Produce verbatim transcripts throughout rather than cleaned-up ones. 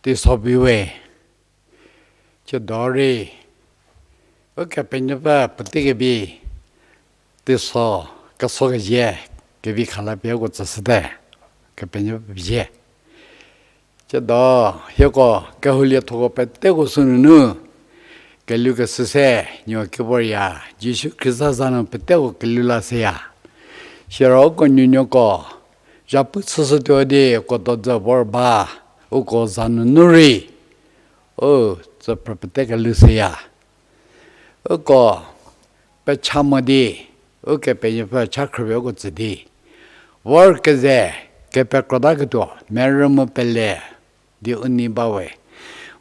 teiso bi we. Chüdo rei, Ukepenuopfü puotei kevi teiso, keso kezie, kevi khala pie uko tsüshüte, Kepenuopfü pezie. Chüdo, hieko kehouliethoko peteko sünunu, kelukeshü se, nieko ki vorya, Jisu Khrista za nu peteko kelula seya. Siro uko nuonuoko, zhapu chüshütuo di uko dojü vor ba, uko za nunu rei, u, tsüphrü pete kelou seya. Uko pecha mo di, Ukepenuopfü cha khrüpie uko tsü di, vor keze, kepekrota ketuo, merü mu pele, di u nei ba we.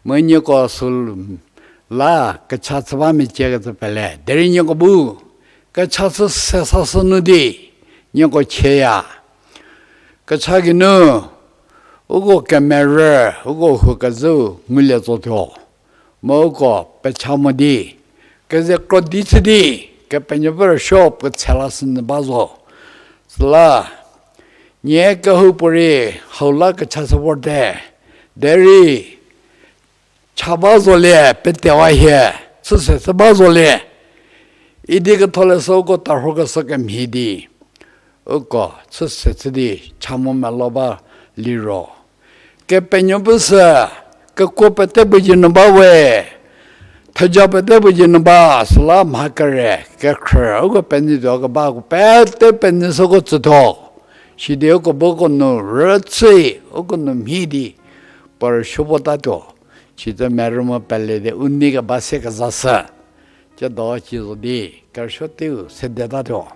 Mu nieko süla kecha chü ba meciekecü pele. Derei nieko bu, kecha chü sesashü nu di, nieko chieya. Kecha geinu, uko kemerü, uko hou kezhüu ngulie zotuo. Mu uko pecha mo di, keze krodi chü di, Kepenuopfü rüsuo puo tshelashü nyü ba zo. Süla, nie kehoupuorei hau la kecha chü vorte, derei, cha ba zolie, petewa hie, chüse chü ba zolie. Idi ketholeshü uko tarhokeshü kemhie di, uko chüse chü di cha mo melo ba liro, Kepenuopfü sü, kekuo pete puo dzie nu ba we, theja pete puo dzie nu ba, süla mha kere, kekhrü, uko penyituo keba, uko pete penyishüko tsütuo. Sidi uko bu uko nu rüchü, uko nu mhie di, puo rüsuo votatuo. Sitse merü mu pele di u nei keba se kezashü. Chüdo ci zo di, kerüsuo teiu sedetatuo.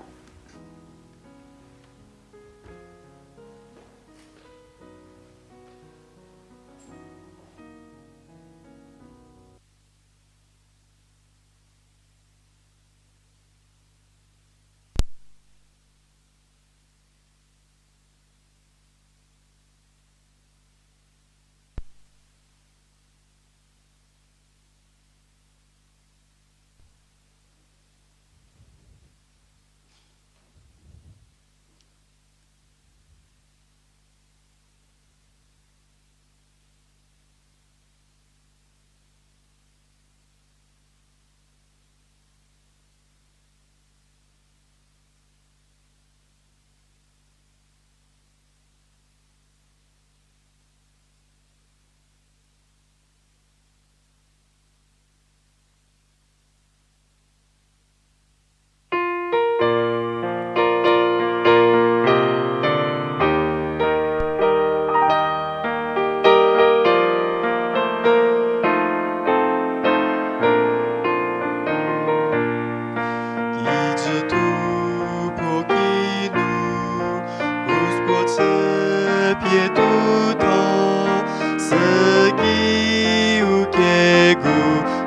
Kijüthu puo ki nu, krus puo chü pie tuo tha, süki u kegu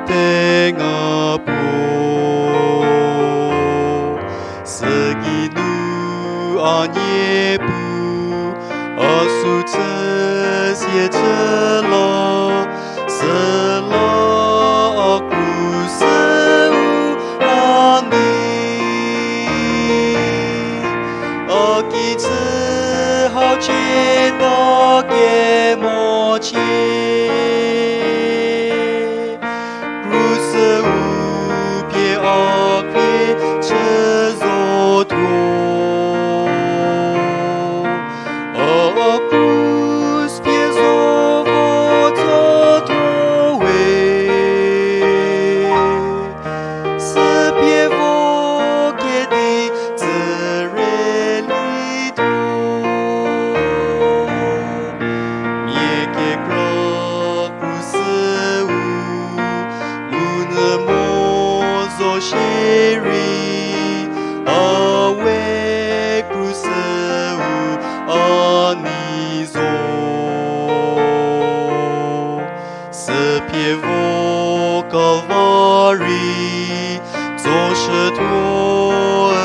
tenga puo. Süki nu a Niepuu, a sü chü sie chü la, süla a krus u a nei, a kijü hau chie ta kemochie. Krus u pie a khrie chü zotuo. A krus pie zo vo zotuo we. Sü pie vo kedi tsüre lituo. Mia kekra krus u, u nyü mo zo shierei, a we krus u a nei zo. Sü pie vo Kalvari, tsoshütuo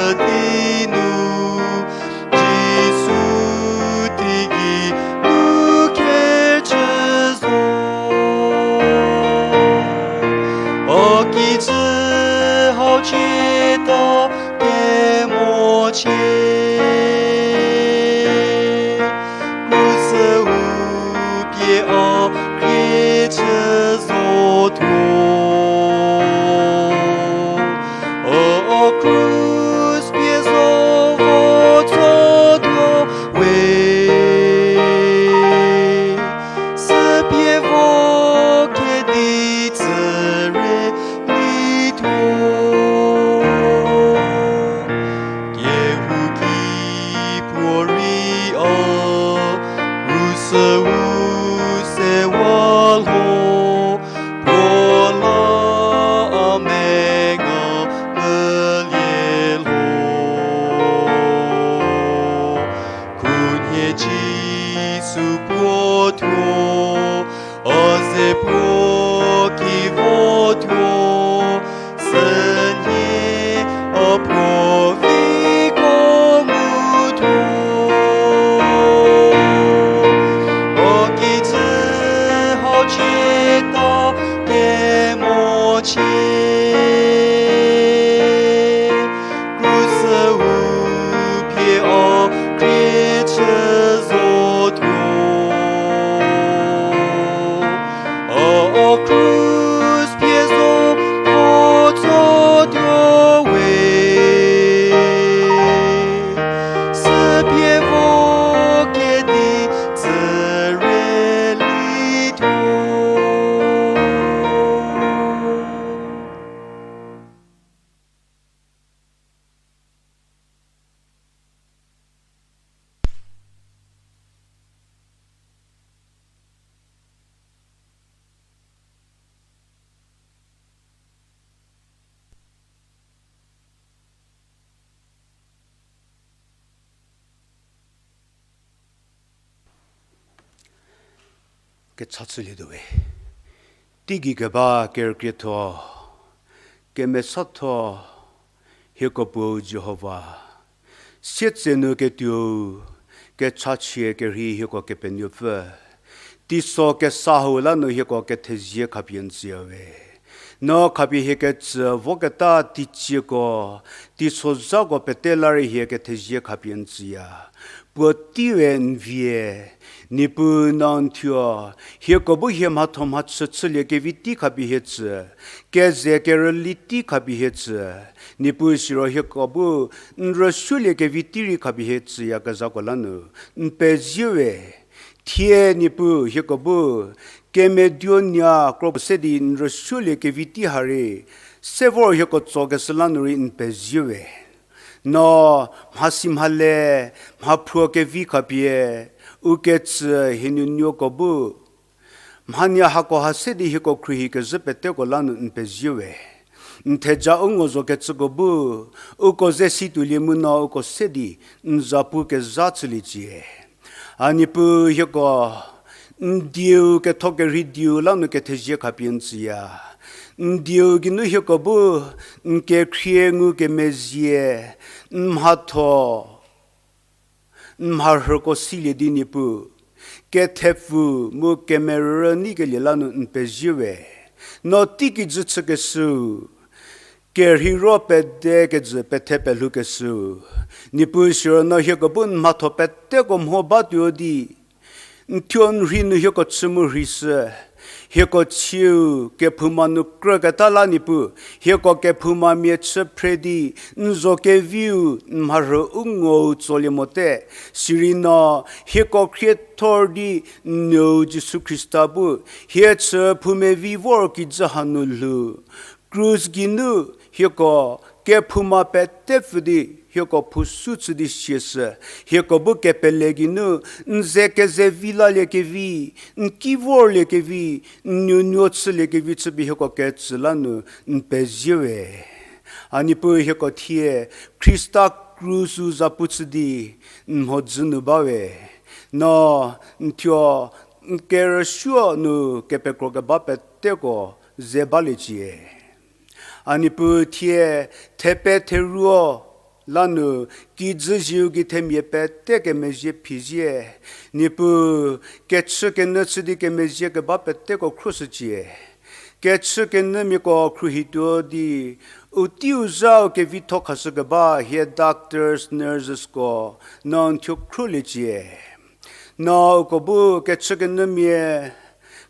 üdi nu, Jisu teigei nu kechü zo. A kijü hau chie ta kemochie. Krus u pie a khrie Süu se wa lho, puo la a menga mülie lho. Khunhie Jisu puo thuo, a ze puo ki vo thuo, sünhie a puo viko mu thuo. A kijü hau chieta kemo chie, krusüu pie a khrie chü zotuo. A, a krus pie zo vo tsotuo we, sü pie vo kedi tsüre lituo. Kecha chülietuo we. Teigei keba kerükrietho, kemesatho, hieko Puo Jihova. Sietsenu ketuou, kechachie kerhei hieko Kepenuopfü. Teiso kesa hau la nu hieko kethezie khapie n tsüya we. No khapie hie ketsü voketa teicieko, teisozhako pete la rei hie kethezie khapie n tsüya. Puotei we n vie, Niepuu no n thuo, hieko bu hie mhatho mhachü chülie kevi tei khapie hie tsü, keze kerüli tei khapie hie tsü, Niepuu siro hieko bu n rüsuolie kevi tei rei khapie hie tsüyakezhako la nu, n pezie we. Thie Niepuu hieko bu, kemeduonia kro se di n rüsuolie kevi tei ha rei, se vor hieko tsokeshü la nu rei n pezie we. No mhasi mhale, mhaphruo kevi khapie, u ketsü hie nuonuoko bu, mhanie hako ha se di hieko khruohi kezhü peteko la nu n pezie we. N theja u ngo zokecüko bu, uko ze si tuolie mu no uko se di n zapu kezha chüliecie. A Niepuu hieko, n dieu ketho kerhei dieu la nu kethezie khapie n tsüya. N dieu geinu hieko bu, n kekhrie ngukemezhie, n mhatho, n mharhüko silie di Niepuu, kethepfu mu kemerü neikelie la nu n pezie we. No teikijü chükeshüu, kerheiro pede kejü pethe pelhoukeshüu, Niepuu siro no hieko bu n mhatho peteko mho batuo di, n thuo n rhei nu hieko chü mu rheishü, hieko chieu kephouma nu krüketa la Niepuu, hieko kephoumamia chü phre di, n zo keviu n mharhü u ngou tsolie mote, sirei no hieko khriethor di n nuou Jisu Khrista bu, hie chü phoumevi vor kijü hanu lhou, krus geinu hieko kephouma pete pfü di hieko phousu chü di siashü, hieko bu kepele geinu n ze keze vi laliekevi, n ki vorliekevi, n nuonuo chüliekevi chüpie hieko ketsü la nu n pezie we. A Niepuu hieko thie Khrista krusu zapu chü di n mhodzü nu ba we. No n thuo n kerüsuo nu kepekro keba peteko ze baliecie. A Niepuu thie thepe theruo la nu kijü zieu gei themia pete kemezhie phizhie. Niepuu kechükenyü chü di kemezhie keba peteko khruoshücie. Kechükenyümiako khruohituo di, u teiu zhau kevitho khashü keba hie doctors, nursesko, no n thuo khruoliecie. No uko bu kechükenyümia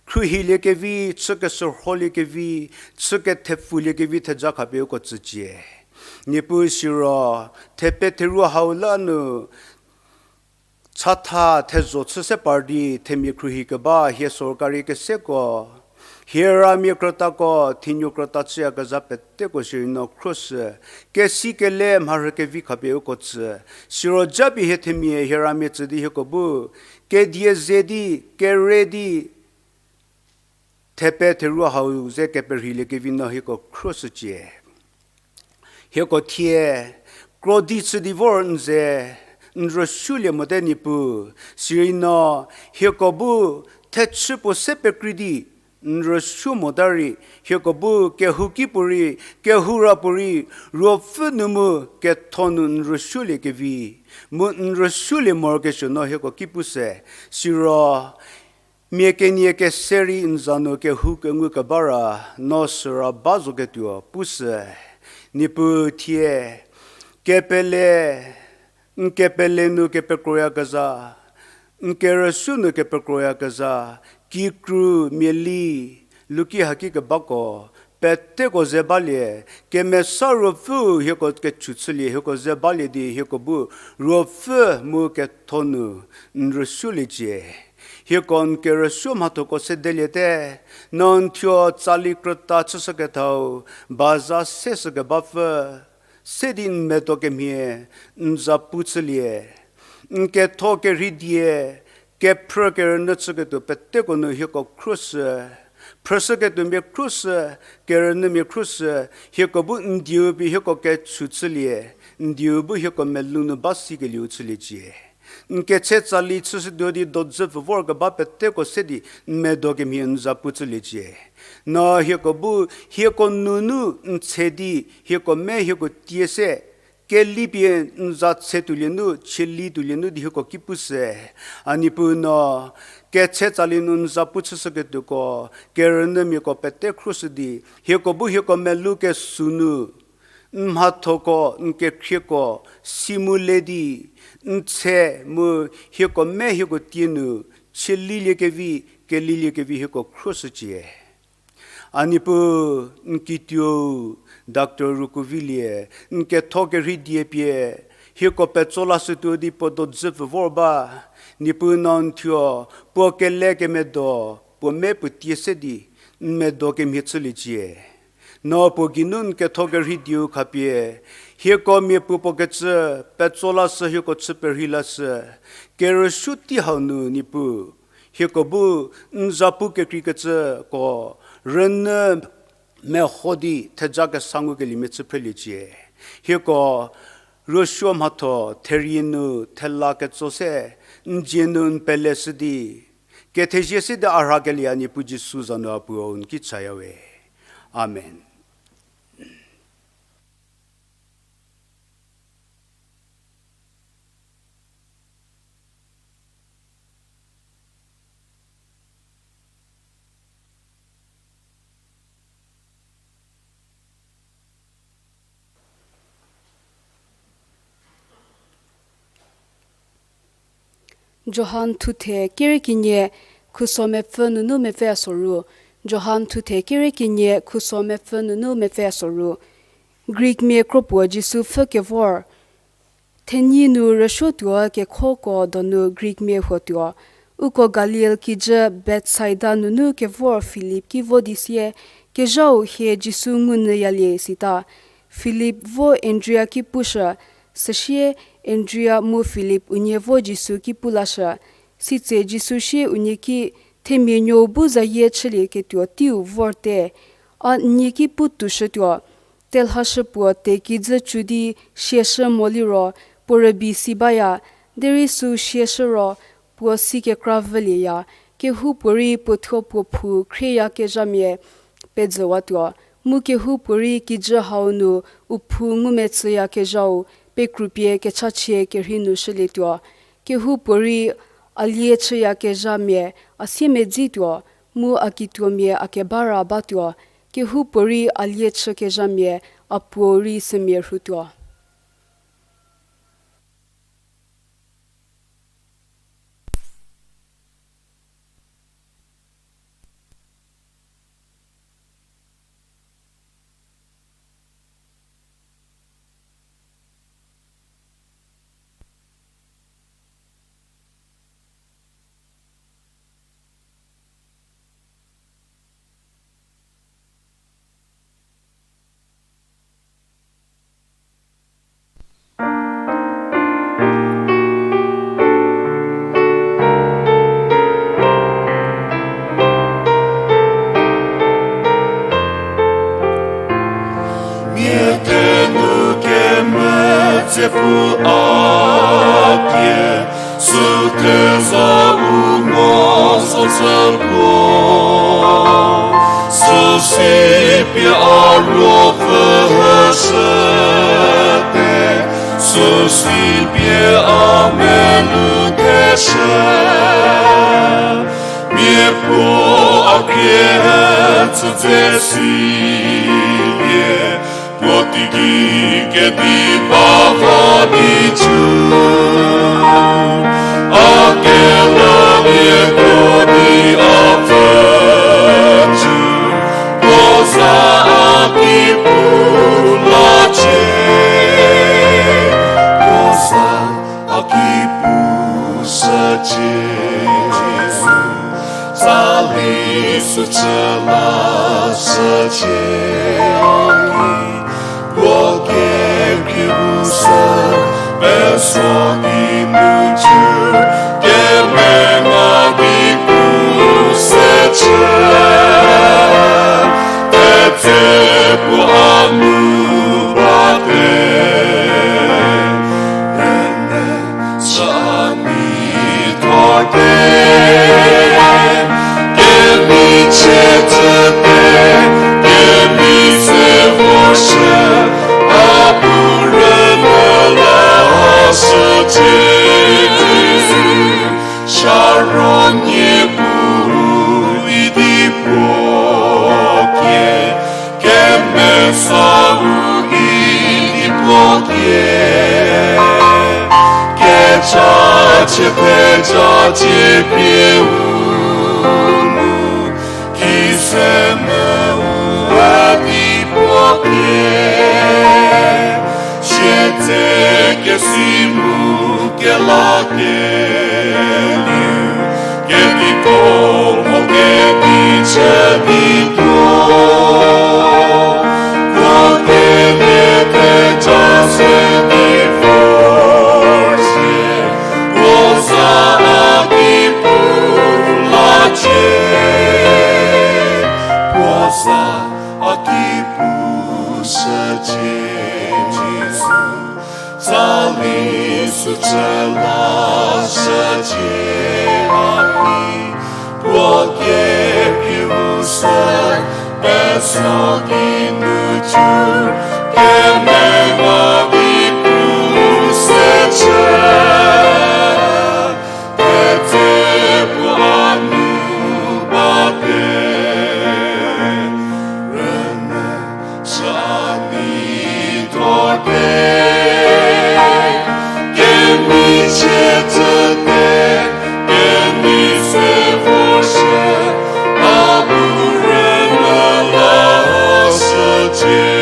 khruohiliekevi, chü keshürholiekevi, chü kethepfuliekevi theja khapie uko tsücie. Niepuu siro, thepe theruo hau la nu, chatha thezho chü se par di themia khruohi keba hie sorkari keseko, Hie ramia krütako, thinuo krüta chüyakezha peteko sirei no khruoshü, kesi kele mharhü kevi khapie uko tsü, siro japie hie themia hie ramia tsü di hieko bu, kedie ze di, kere di, thepe theru hau ze keperheilie kevi no hieko khruoshücie. Hieko thie, krodi chü di vor n ze, n rüsuolie mote Niepuu, sirei no, hieko bu, thechü puo se pekrei di, n rüsuo mota rei, hieko bu, kehouki puorei, kehoura puorei, ruopfü nu mu, ketho nu n rüsuolie kevi, mu n rüsuolie morokesuo no hieko ki pushü, siro, mia kenie kese rei n za nu kehou kengu kebara, no süra ba zoketuo pushü, Niepuu thie, kepele, n kepele nu kepekroyakezha, n kerüsuo nu kepekroyakezha, kikru, miali, luki haki kebako, peteko ze balie, kemesa ruopfüu hieko kechu chülie, hieko ze balie di hieko bu, ruopfü mu ketho nu, n rüsuoliecie. Hieko n kerüsuo mhathoko sedeliete, no n thuo tsali krüta chüshükethau, baza seshükebapfü, se di n medo kemhie, n za pu chülie. N ketho kerhei die, kephrü kerünyü chüketuo peteko nu hieko khruoshü, phrüshüketuomia khruoshü, kerünyümia khruoshü, hieko bu n dieu pie hieko kechu chülie, n dieu bu hieko melou nu ba sikelieu chüliecie. N ketse tsali chüshütuo di dodzü pfü vorkeba peteko se di n medo kemhie n za pu chüliecie. No hieko bu, hieko nunu n tshe di, hieko me hieko tie se, kelipie n za tshe tuolie nu, chieli tuolie nu di hieko ki pushü. A Niepuu no, ketse tsali nu n za pu chüshüketuoko, kerünyümiako pete khruoshü di, hieko bu hieko melou kesuo nu, n mhathoko, n kekhrieko, si mu le di, n tshe mu hieko me hieko tie nu, chielilie kevi, kelilie kevi hieko khruoshücie. A Niepuu, n kituou, Doctor Rukuvilie, n ketho kerhei die pie, hieko petso lashütuo di puo dodzü pfü vor ba, Niepuu no n thuo, puo kele kemedo, puo me puo tie se di, n medo kemhie chüliecie. No puo geinu n ketho kerhei dieu khapie, hieko mia puo puo kecü, petso lashü hieko chü perhei lashü, kerüsuo tei hau nu Niepuu, hieko bu n za pu kekreikecüko, rünyü meho di theja kesa ngukeliemia chü phreliecie. Hieko, rüsuo mhatho, therie nu, thela ketso se, n dzie nu n peleshü di, kethezie se di a rhakelie a Niepuu Jisu za nu a puo n ki chaya we. Amen. Johan thuthe kerei kenie khuso mepfü nunu mepfü soru. Johan thuthe kerei kenie khuso mepfü nunu mepfü soru. Greek mia kro puo Jisu pfhü kevor. Thenyi nu rüsuotuo kekhoko donu Greek mia huotuo. Uko Galil kijü Bethsaida nunu kevor Filip ki vo di sie, kezhau hie Jisu ngunyüyalie sita. Filip vo Andria ki pushü, süsie Andria mu Filip unie vo Jisu ki pu lashü. Sitse Jisu sie unie ki, themia nuou bu zayie chülieketuo teiu vorte. A n nie ki pu toushütuo. Telhashü puo te kijü cü di siashü mo liro, puo rübei si baya, derei süu siashü ro, puo si kekra vülieya, kehoupuorei puo thuo puo phou khrieyakezhamia pejüwatuo, mu kehoupuorei kijü hau nu u phou ngumetsüyakezhau pekrupie kechachie kerhei nu shülietuo. Kehoupuorei a lie chüyakezhamia a siemedzituo, mu a kituomia a kebara batuo, kehoupuorei a lie chükezhamia a puou rei sümia rhutuo. Pu a tie, sü theza u mo so tsü puo. Süsi pie a ruopfü heshüte, süsi pie a melu theshü. Miapuo a khrie tsüdze silie, puo teigei kedi bava di cü. A kelalie kro di a pfü cü, puo za a ki pu lacie. Puo za a ki pu shücie. Tsali sü chü la shücie a ki, puo kekhrie u sü, peso di nu cü, kemenga di pu se chü, tetse puo a nu bate. Rünyü chü a mi thorte, kemichie tsüte, kemi se vorshü, a bu rünyü la shücie. Sharon nie pu idi puo kie, kemesa u idi puo kie. Kechachie pechachie pie u nu, kise mu a di puo kie. Siedze kesi mu kela keliu, kediko mo kedi chü di tuo. Puo kele kecha se di vorshü, puo za a ki pu lacie, puo za a ki pu shücie Jisu. Tsali sü chü la shücie a ki, puo kekhrie u sü, peso di nu cü, kemenga di pu se chü. Tetse puo a nu bate, rünyü chü a mi thorte, kemichie tsüte, kemi se vorshü, a bu rünyü la shücie.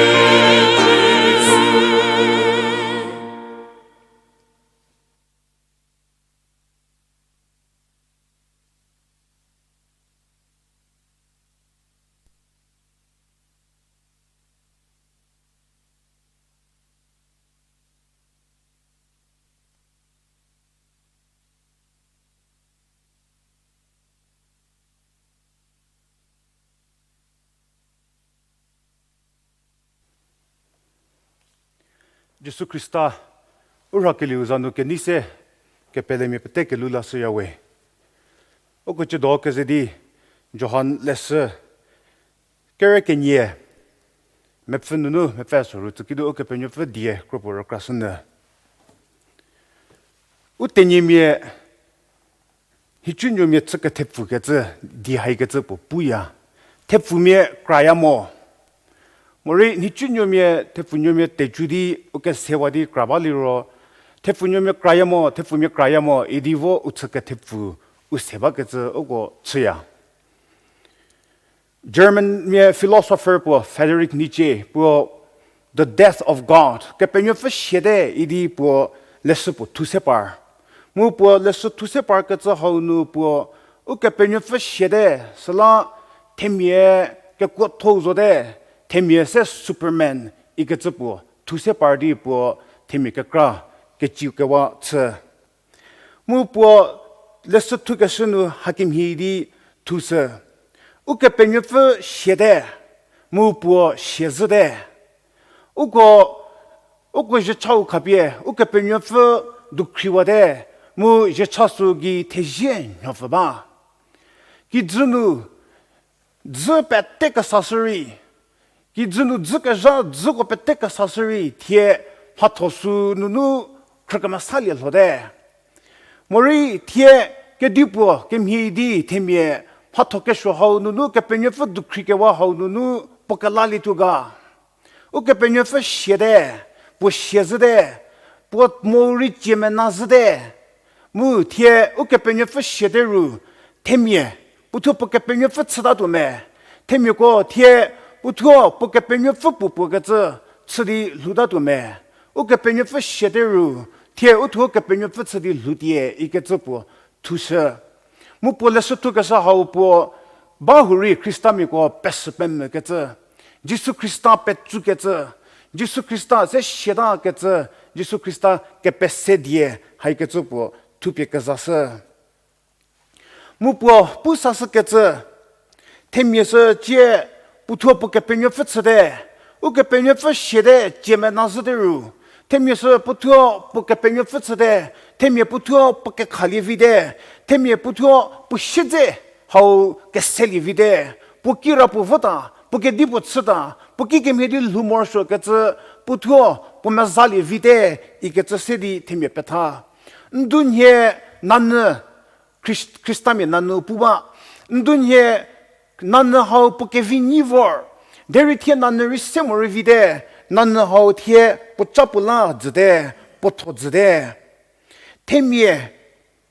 Jisu Khrista, u rhakelieu za nu kenei se, kepelemia pete kelhou lashüyawe. Uko ciedo keze di, Johan leshü, kere kenie, mepfü nunu mepfü soru tsüki di Ukepenuopfü die kropuo rükrashünyü. U tenyimia, nhicunuomia chü kethepfukecü, di haikecü puo puya. Thepfumia kraya mo. Morei nhicunuomia, thepfunuomia tecu di u kesewa di kra ba liro, thepfunuomia kraya mo, thepfumia kraya mo, idi vo u chü kethepfu u se bakecü uko chüya. Germanmia philosopher puo Friedrich Nietzsche puo The Death of God, Kepenuopfü siate idi puo leshü puo thu se par. Mu puo leshü thu se parkecü hau nu puo Ukepenuopfü siate, süla themia kekuothou zote, themia se Superman ikecü puo thu se par di puo themia kekra keciu kewa chü. Mu puo leshü thukeshü nu hakemhie di thushü. Ukepenuopfü siate, mu puo siazhüte. Uko Uko zhiechau khapie Ukepenuopfü dukhriwate, mu zhiecha sü gei thezie nyhopfü ba. Kijü nu dzü pete kesashü rei, kijü nu dzü kezha dzüko pete kesashü rei, thie mhatho sü nunu khrükemesalie lhote. Morei thie kedipuo kemhie di themia mhatho kesuo hau nunu, Kepenuopfü dukhrikewa hau nunu puo kelalietuo ga. Ukepenuopfü siate, puo sia zhüte, puo morei cie mena zhüte. Mu thie Ukepenuopfü siate ru, themia puothuo puo Kepenuopfü chütatuo me. Themiako thie puothuo puo Kepenuopfü puo puo kecü chü di lhoutatuo me. Ukepenuopfü siate ru, thie uthuo Kepenuopfü chü di lhoutie ikecü puo thushü. Mu puo leshü thukeshü hau puo ba hurei Khristamiako pesü pemvü kecü, Jisu Khrista petsukecü, Jisu Khrista se siata kecü, Jisu Khrista kepese die haikecü puo thupie kezashü. Mu puo pu sashükecü, themia sü cie puothuo puo Kepenuopfü chüte, Ukepenuopfü siate cie mena zhüte ru, themia sü puothuo puo Kepenuopfü chüte, themia puothuo puo kekhalie vite, themia puothuo puo siedze hau keselie vite, puo kirapuo vota, puo kedipuo chüta, puo kikemhie di lhou morosuokecü, puothuo puo mezalie vite ikecü se di themia petha. Ndunhie nanyü, Khrist-, Khristamia nanyü pu ba. Ndunhie nanyü hau puo kevi nyi vor. Derei thie nanyü rei se morei vite, nanyü hau thie puo ca puo la dzüte, puo tho dzüte. Themia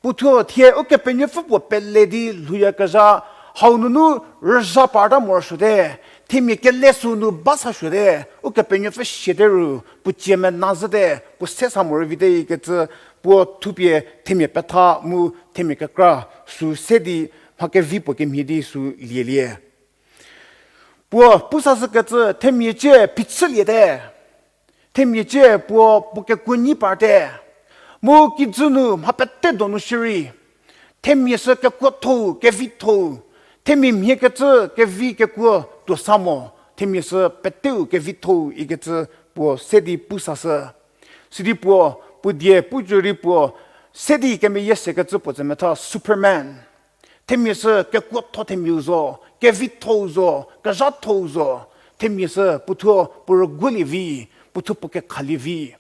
puothuo thie Ukepenuopfü puo pele di lhouyakezha hau nunu rüzha parta morosuote, themia kele sü nu ba sasuote, Ukepenuopfü siate ru puo cie mena zhüte, puo se sa morei vite ikecü puo thupie themia petha mu themia kekra sü se di mha kevi puo kemhie di sü lielie. Puo pu sashükecü themia cie phichüliete, themia cie puo puo kekuo nyi parte, mu kijü nu mha pete donu shierei, themia sü kekuothou, kevithou, themia mhiekecü kevi kekuo tuo sa mo, themia sü peteu kevithou ikecü puo se di pu sashü. Sidi puo, puo die pu jü rei puo se di kemeyie sekecü puo tse metha Superman. Themia sü kekuotho themiau zo, kevithou zo, kezhathou zo, themia sü puothuo puo rüguolie vi, puothuo puo kekhalie vi.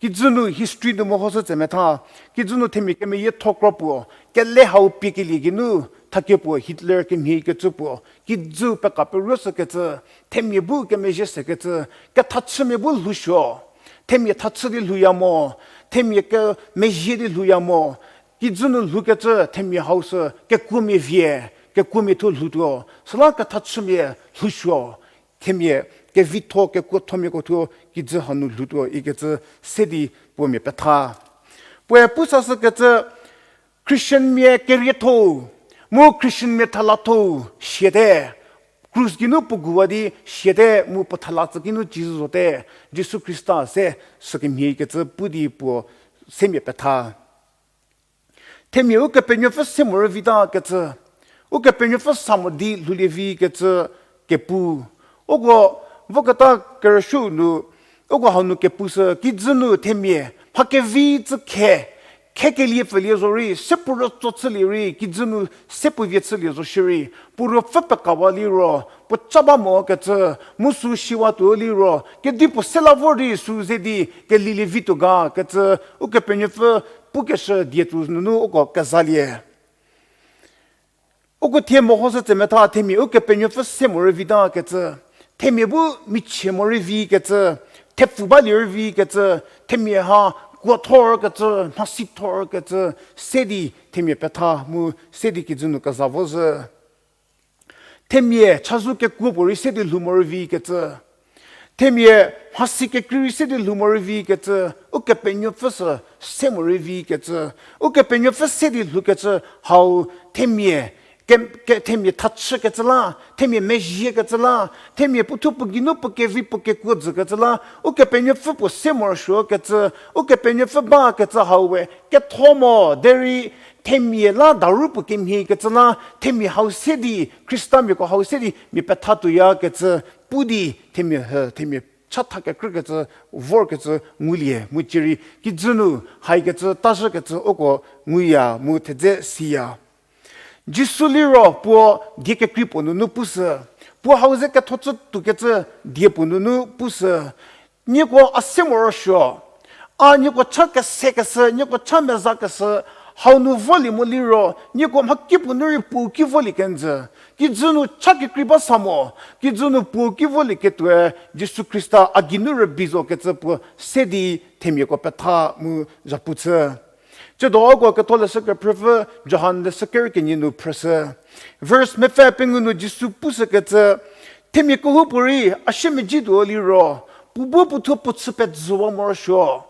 Kijü nu history nu mehoshü tse metha, kijü nu themia kemeyietho kro puo, kele hau piekelie geinu, thakie puo Hitler kemhie kecü puo, kijü peka peruoshükecü, themia bu kemezhie sekecü, kethachümia bu lhousuo, themia thachü di lhouya mo, themia kemezhie di lhouya mo, kijü nu lhoukecü themia hau sü kekuomia vie, kekuomia thuo lhoutuo, süla kethachümia lhousuo, themia kevitho kekuothomiako thuo kijü hanu lhoutuo ikecü se di puo mia petha. Puoe pu sashükecü Christianmia kerietho, mu Christianmia thalathou siate, krus geinu puo guwa di siate mu puo thala tsü geinu Jisu zote, Jisu Khrista se sükemhie kecü pu di puo se mia petha. Themia Ukepenuopfü se morei vita kecü, Ukepenuopfü sa mo di lhoulie vi kecü kepu. Uko voketa kerüshü nu, uko hanu kepu sü kijü nu themia mha kevi tsü khe, khekelie pfülie zorei, se puo rütso chülie rei, kijü nu se puo vie chülie zo shierei, puo ruopfü pekawa liro, puo ca ba mo kecü, mu sü shiwatuo liro, kedipuo se la vor di sü ze di kelielie vituo ga kecü, Ukepenuopfü pukeshü die tsu nunu uko kezalie. Uko thie mehoshü tse metha themia Ukepenuopfü se morei vita kecü, themia bu michie morei vi kecü, thepfu balie rei vi kecü, themia ha kuothor kecü, mhasithor kecü, se di themia petha mu se di kijü nu keza vo zhü. Themia chazou kekuo puorei se di lhou morei vi kecü, themia mhasi kekrei rei se di lhou morei vi kecü, Ukepenuopfü sü se morei vi kecü, Ukepenuopfü se di lhoukecü hau themia ke, ke, themia thachü kecü la, themia mezhie kecü la, themia puothuo puo geinu puo kevi puo kekuo jü kecü la, Ukepenuopfü puo se morosuo kecü, Ukepenuopfü ba kecü hau we ketho mo, derei themia la daru puo kemhie kecü la, themia hau se di, Khristamiako hau se di mia petha tuoya kecü pu di themia he, themia chatha kekrükecü, vorkecü ngulie, mu cierei kijü nu haikecü, tazhükecü uko nguya, mu thedze siya. Jisu liro puo die kekrei puo nunu pushü, puo hau ze ketho chü tuokecü die puo nunu pushü, nieko a se morosuo, a nieko cha kesekeshü, nieko cha mezakeshü, hau nu volie mo liro, nieko mhakipuo nu rei puo ki volie kenjü. Kijü nu cha kekrei ba sa mo, kijü nu puo ki volie ketuoe, Jisu Khrista a geinu rübei zo kecü puo se di themiako petha mu zhapu chü. Tsiedo uko ketholeshü kephrüpfü Johan leshü kerü kenie nu phrüshü. Verse mepfü pengou nu Jisu pushükecü, themia kehoupuorei a siemedzi tuo liro, puo bu puothuo puo chü pejüwa morosuo.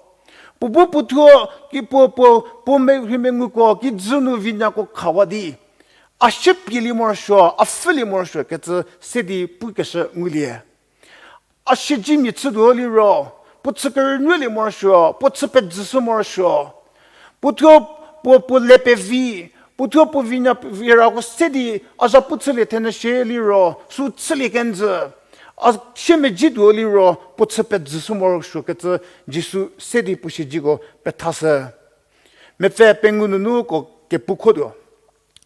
Puo bu puothuo ki puo, puo, puo me-, rheimenguko kijü nu vinyako khawa di, a siepielie morosuo, a pfhülie morosuo kecü se di pukeshü ngulie. A siedzemia chütuo liro, puo chü kerünuolie morosuo, puo chü pejüshü morosuo. Puothuo puo, puo le pevi, puothuo puo vinya virako se di a zhapu chülie thenyü shie liro, sü chülie kenjü. A siemedzi tuo liro, puo chü pejüshü morosuo kecü Jisu se di puo siedzeko pethashü. Mepfü pengou nunu uko kepu khotuo.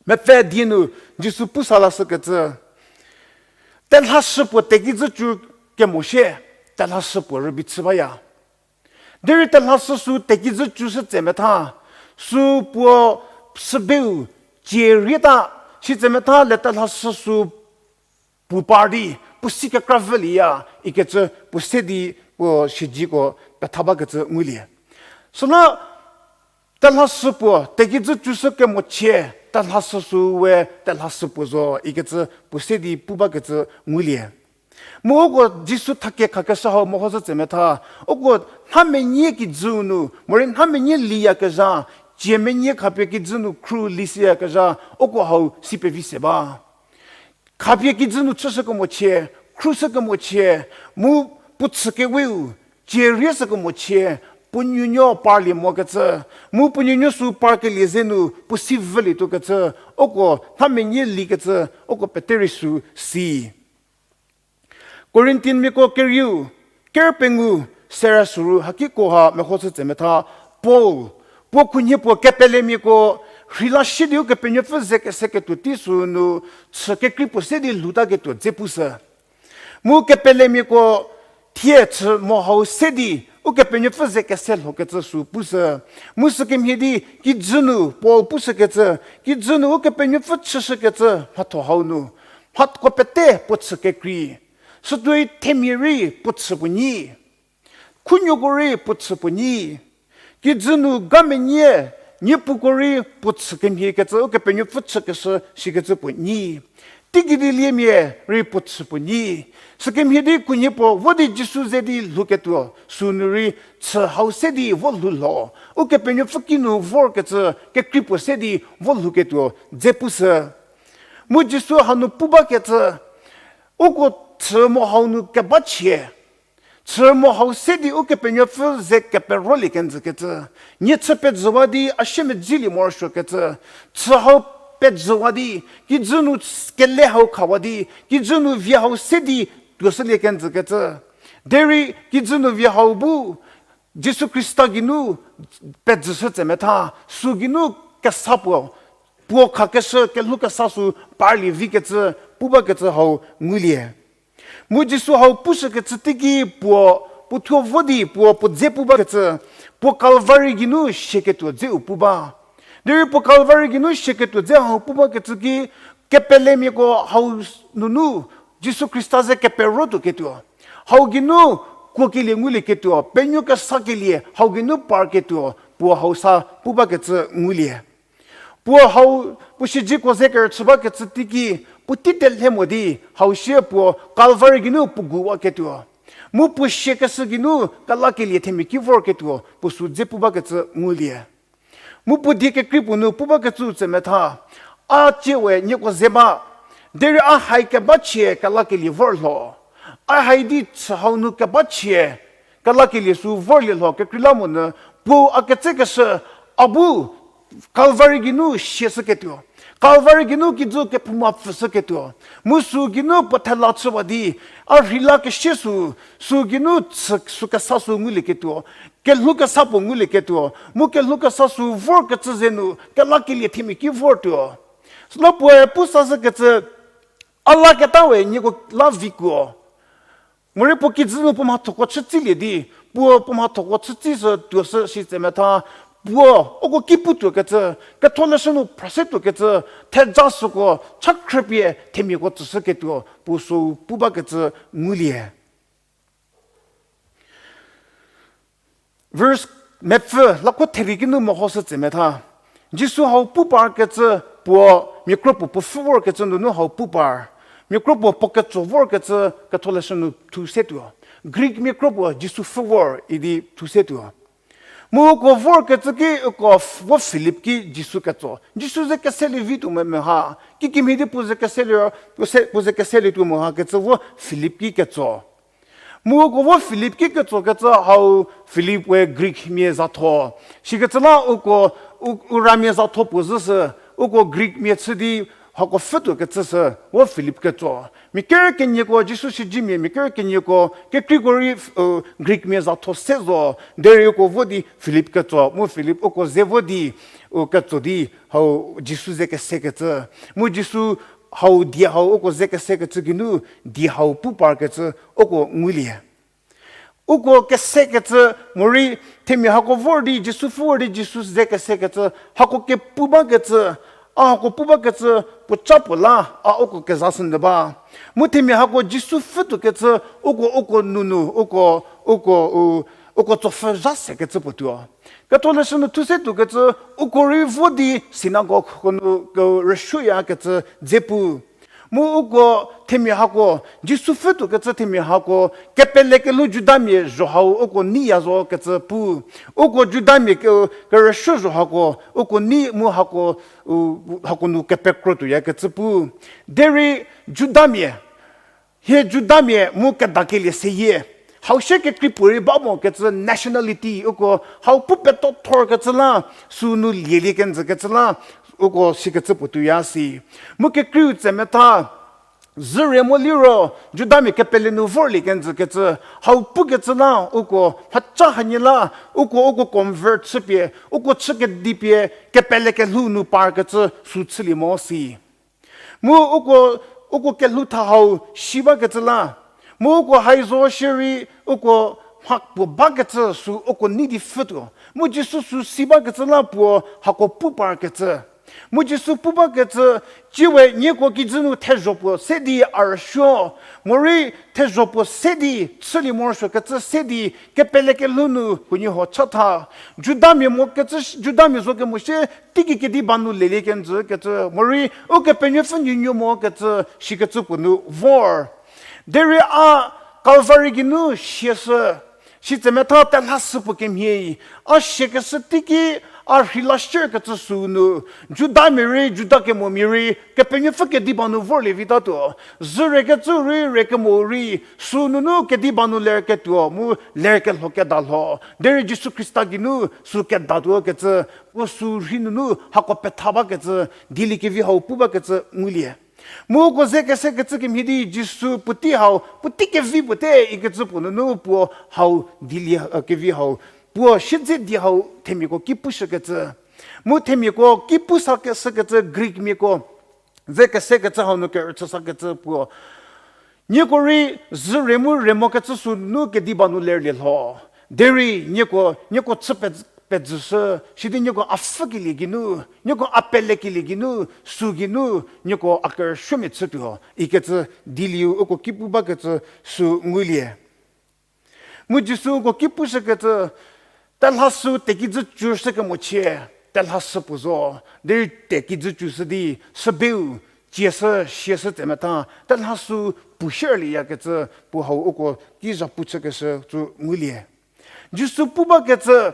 Mepfü die nu Jisu pusa lashükecü, telhashü puo tekijü cu kemo shie, telhashü puo rübei chü baya. Derei telhashü sü tekijü cu shü tsemetha, sü puo sübeu cie rieta, shi tsemetha le telhashü sü puo par di, puo si kekra vülieya ikecü puo se di puo siedzeko petha bakecü ngulie. Süla telhashü puo tekijü cu shü kemo chie, telhashü sü we telhashü puo zo ikecü puo se di pu bakecü ngulie. Mu uko Jisu thakie khakeshü hau mehoshü tsemetha, uko nhamenyie kijüu nu morei nhamenyie liyakezha, cie menyie khapie kijü nu khru lisiyakezha, uko hau si pevi se ba. Khapie kijü nu chüshü kemo chie, khrushü kemo chie, mu puo chü keweu cie rieshü kemo chie, puo nuonuo parlie mokecü, mu puo nuonuo sü parkelie ze nu puo si vülietuokecü, uko nhamenyie likecü uko pete rei sü si. Korintiamiako kerieu, kerü pengou, sera süru hakiko ha mehoshü tsemetha, Paul puo khunhie puo kepelemiako rheila shie di Ukepenuopfü ze keseketuo tei sü nu chü kekrei puo se di lhoutaketuo dze pushü. Mu kepelemiako thie chü mo hau se di Ukepenuopfü ze kese lhokecü sü pushü. Mu sükemhie di kijü nu Paul pushükecü, kijü nu Ukepenuopfü chüshükecü mhatho hau nu, mhatho pete puo chü kekrei. Sütuoi themia rei puo chü puo nyi. Khunuoko rei puo chü puo nyi. Kijü nu ga menyie, niepuko rei puo chü kemhiekecü Ukepenuopfü chükeshü shikecü puo nyi. Teigei di liemia rei puo chü puo nyi. Sükemhie di khunhie puo vo di Jisu ze di lhouketuo sü nu rei chü hau se di vo lhou lho. Ukepenuopfü kinu vorkecü kekrei puo se di vo lhouketuo dze pushü. Mu Jisu hanu pu bakecü, uko chü mo hau nu keba chie. Chü mo hau se di Ukepenuopfü ze keperolie kenjükecü. Nie chü pejüwa di a shie medzilie morosuokecü. Chü hau pejüwa di, kijü nu kele hau khawa di, kijü nu vie hau se di tuoshülie kenjükecü. Derei kijü nu vie hau bu Jisu Khrista geinu pejüshü tsemetha, sü geinu kesa puo, puo khakeshü kelhou kesa sü parlie vikecü, pu bakecü hau ngulie. Mu Jisu hau pushükecü teiki puo, puo thuo vo di puo, puo dze pu bakecü, puo Kalvari geinu sieketuo dzeu pu ba. Derei puo Kalvari geinu sieketuo dze hau pu bakecü ki, kepelemiako hau nunu Jisu Khrista ze keperotuoketuo, hau geinu kuokelie ngulieketuo, penuo kesakelie hau geinu parketuo, puo hau sa pu bakecü ngulie. Puo hau, puo siedzeko ze kerüchü bakecü teiki, puo tei telhe mo di, hau sie puo Kalvari geinu puo guwaketuo. Mu puo siekeshü geinu kelakelie themia ki vorketuo, puo sü dze pu bakecü ngulie. Mu puo die kekrei puo nu pu bakecü tsemetha, a tsie we nieko ze ba, derei a hai keba chie kelakelie vor lho. A hai di chü hau nu keba chie kelakelie sü vorlie lho kekreilamonyü, puo a ketsekeshü, a bu Kalvari geinu sieshüketuo. Kalvari geinu kijü kephouma pfüshüketuo. Mu sü geinu puo thela chüwa di, a rheila kesie sü, sü geinu chü, sü kesa sü ngulieketuo. Kelhou kesa puo ngulieketuo. Mu kelhou kesa sü vorkecü zenu, kelakelie themia ki vortuo. Süla puoe pu sashükecü, a laketa we nieko la vikuo. Morei puo kijü nu puo mhathoko chütsilie di, puo puo mhathoko chütsi sü tuo sü shi tse metha, puo uko ki putuokecü, ketholeshü nu phrase tuokecü, theja süko, cha khrüpie themiako tsüshüketuo, puo sü pu bakecü ngulie. Verse mepfü, lako theri kinu mehoshü tse metha. Jisu hau pu parkecü puo, mia kro puo puo pfhü vorkecü nunu hau pu par. Mia kro puo puo ketso vorkecü ketholeshü nu thu se tuo. Greek mia kro puo Jisu pfhü vor idi thu se tuo. Mu uko vorkecü ki uko f-, vo Philip ki Jisu ketso. Jisu ze keselie vi tuo me, me ha. Kikemhie di puo ze keselie, puo se, puo ze keselie tuo mo ha kecü vo Philip ki ketso. Mu uko vo Philip ki ketsokecü hau Philip we Greek mia zatho. Shikecü la uko, u-, u ramia zatho puo zhü sü, uko Greek mia chü di hako pfhütuokecü sü, vo Philip ketso. Mia ker kenieko Jisu shijimia, mia ker kenieko kekreiko rei, u, Greek mia zatho se zo, derei uko vo di Philip ketso. Mu Philip uko ze vo di, u ketso di, hau Jisu ze kesekecü. Mu Jisu hau die hau uko ze kesekecü geinu, die hau pu parkecü uko ngulie. Uko kesekecü morei themia hako vor di Jisu pfhü vor di Jisu ze kesekecü, hako kepu bakecü, a hako pu bakecü, puoca puo la, a uko kezashünyü ba. Mu themia hako Jisu pfhütuokecü, uko, uko nunu, uko, uko, u, uko tsopfhü zha sekecü puo tuo. Ketholeshü nu thu se tuokecü, uko rei vo di synagogue ko nu, ke rüsuoyakecü dze pu. Mu uko themia hako, Jisu pfhütuokecü themia hako, kepele kelhou Judamia zho hau uko neiya zokecü pu. Uko Judamia ke, kerüsuo zho hako, uko nei mu hako, u, hako nu kepekro tuoyakecü pu. Derei Judamia, hie Judamia mu kedakelie seyie. Hau shie kekrei puorei ba mokecü nationality, uko hau pu peto thorkecü la, sünu lielie kenjükecü la, uko sikecü puo tuoya si. Mu kekreiu tse metha, zhüre mo liro, Judamia kepele nu vorlie kenjükecü, hau pukecü la, uko mhaca hanie la, uko, uko convert chüpie, uko chü kedipie, kepele kelhou nu parkecü sü chülie mo si. Mu uko, uko kelhou tha hau si bakecü la. Mu uko haizo shierei uko mha puo bakecü sü uko nei di pfhütuo. Mu Jisu sü si bakecü la puo hako pu parkecü. Mu Jisu pu bakecü, ciwe nieko kijü nu thezho puo se di a rüsuo. Morei thezho puo se di chülie morosuokecü se di kepele kelhou nu huoniehuo chatha. Judamia mokecü, Judamia zo kemo shie teiki kediba nu lelie kenjükecü. Morei Ukepenuopfü nuonuo mokecü, sikecü puo nu vor. Derei a Kalvari geinu siashü. Sitse metha telhashü puo kemhie. A siakeshü teiki a rheila shierkecü sünu. Judamia rei, Juda kemomia rei, Kepenuopfü kediba nu vorlie vitatuo. Zhürekecü rei, re kemo rei, sünunu kediba nu lerketuo, mu lerkelho kedalho. Derei Jisu Khrista geinu sü kedatuokecü, puo sü rhei nunu hako petha bakecü, dieliekevi hau pu bakecü ngulie. Mu uko ze kesekecü kemhie di Jisu puotei hau, puotei kevi puote ikecü puo nunu puo hau dilie, eh, kevi hau, puo siedze die hau themiako ki pushükecü. Mu themiako ki pusa keshükecü Greek miako ze kesekecü hau nu kerüchüsakecü puo. Nieko rei zhüre mu re mokecü sünu kediba nu lerlie lho. Derei nieko, nieko chü pe-, pezüshü, sidi nieko a pfhükelie geinu, nieko a pelekelie geinu, sü geinu, nieko a kerüsuomia chütuo ikecü dielieu uko ki pu bakecü sü ngulie. Mu Jisu uko ki pushükecü, telhashü tekijü cüshü kemochie, telhashü puo zo, derei tekijü cüshü di, sübeu, cieshü, siashü tse metha, telhashü puo shierlieyakecü, puo hau uko ki zhapu chükeshü sü ngulie. Jisu pu bakecü,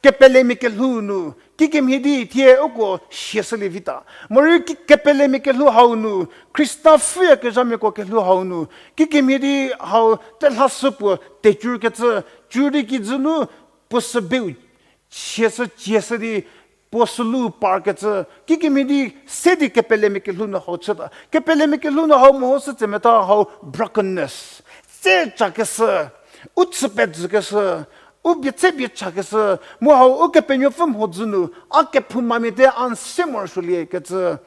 kepelemia kelhou nu, kikemhie di thie uko siashülie vita. Morei ki-, kepelemia kelhou hau nu, Khrista pfhüyakezhamiako kelhou hau nu, kikemhie di hau telhashü puo tecükecü, cü di kijü nu puo sübeu, siashü, cieshü di, Puo sülu parkecü, kikemhie di se di kepelemia kelhou nu hau chüta. Kepelemia kelhou nu hau mehoshü tse metha hau brokenness. Tse cakeshü, u chü pejükeshü, u bie tse bie chakeshü, mu hau Ukepenuopfü mhodzü nu, a kephoumamia te a n se morosuolie kecü,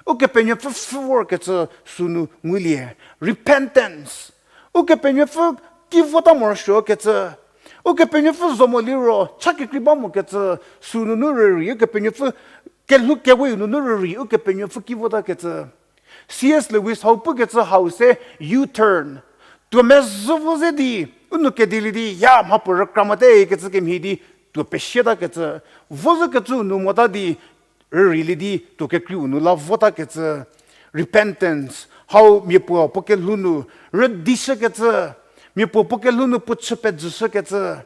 Ukepenuopfü pfhü vorkecü sünu ngulie. Repentance. Ukepenuopfü ki vota morosuo kecü. Ukepenuopfü zo mo liro, cha kekrei ba mo kecü, sünunu rürei, Ukepenuopfü kelhou kewe nunu rürei, Ukepenuopfü ki vota kecü. C S Lewis hau pukecü hau se U-turn. Tuo mezhü vo ze di, u nu kedilie di, ya mhapuo rükra mote kecü kemhie di, tuo pesieta kecü. Vo zhükecü nu mota di, rüreilie di tuo kekreiu nu la vota kecü, repentance, hau mia puo puo kelhou nu rüdishükecü, mia puo puo kelhou nu puo chü pejüshükecü,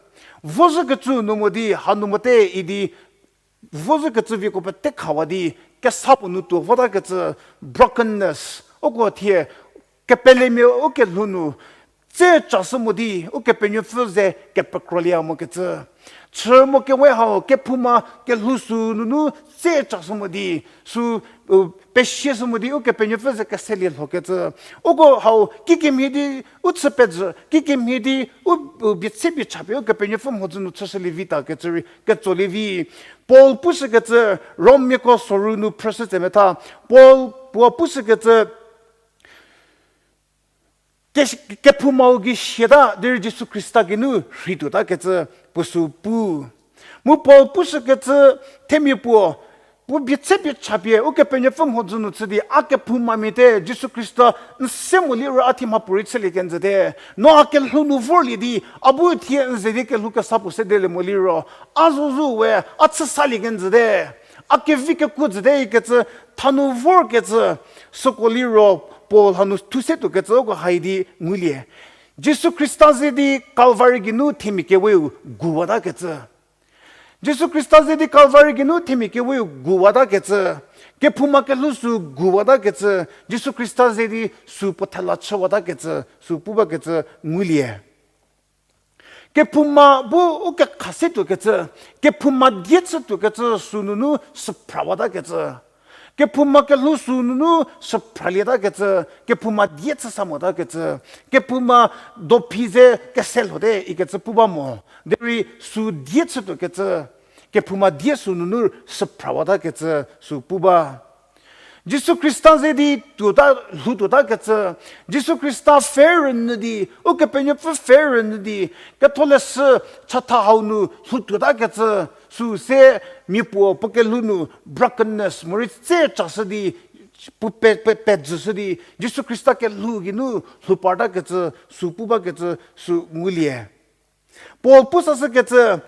vo zhükecü nu mo di hanu mote idi, vo zhükecü vieko pete khawa di, kesa puo nu tuo vota kecü, brokenness, uko thie, kepelemia u kelhou nu, tse cashü mo di, Ukepenuopfü ze kepekrolie mo kecü. Chü mo kewe hau, kephouma kelhou sünunu tse cashü mo di, sü, u, pesieshü mo di, Ukepenuopfü ze keselie lho kecü. Uko hau, kikemhie di, u chü pejü, kikemhie di, u, u, bie tse bie chapie, Ukepenuopfü mhodzü nu chüshülie vita kecü rei, ketsolie vi. Paul pushükecü, Rommiako soru nu phrüshü tse metha. Paul puo pushükecü, ke-, kephoumau gei siata, derei Jisu Khrista geinu rhei tuota kecü puo sü pu. Mu Paul pushükecü themia puo, puo bie tse bie chapie, Ukepenuopfü mhodzü nu chü di, a kephoumamia te, Jisu Khrista n se mo liro a thie mhapuorei chülie kenjüte. No a kelhou nu vorlie di, a bu thie n ze di kelhou kesa puo sedelie mo liro, a zozo we, a chü salie kenjüte. A kevi kekuo jüte ikecü, thanu vorkecü, süko liro Paul hanu thu se tuokecü uko hai di ngulie. Jisu Khrista ze di Calvary geinu themia keweu guwata kecü. Jisu Khrista ze di Calvary geinu themia keweu guwata kecü. Kephouma kelhou sü guwata kecü. Jisu Khrista ze di sü puo thela chüwata kecü. Sü pu bakecü ngulie. Kephouma bu u kekha se tuokecü, kephouma die chü tuokecü sünunu süphrawata kecü. Kephouma kelhou sünunu süphralieta kecü, kephouma die chü sa mota kecü, kephouma dophi ze kese lhote ikecü pu ba mo. Derei sü die chü tuokecü, kephouma die sünunu süphrawata kecü sü pu ba. Jisu Khrista ze di tuota, lhou tuota kecü, Jisu Khrista pfhe rünyü di, Ukepenuopfü pfhe rünyü di, ketholeshü chatha hau nu lhou tuota kecü, sü se mia puo puo kelhou nu brokenness, morei tse cashü di, pu pe, pe, pejüshü di, Jisu Khrista kelhou geinu lhou parta kecü, sü pu bakecü, sü ngulie. Paul pu sashükecü,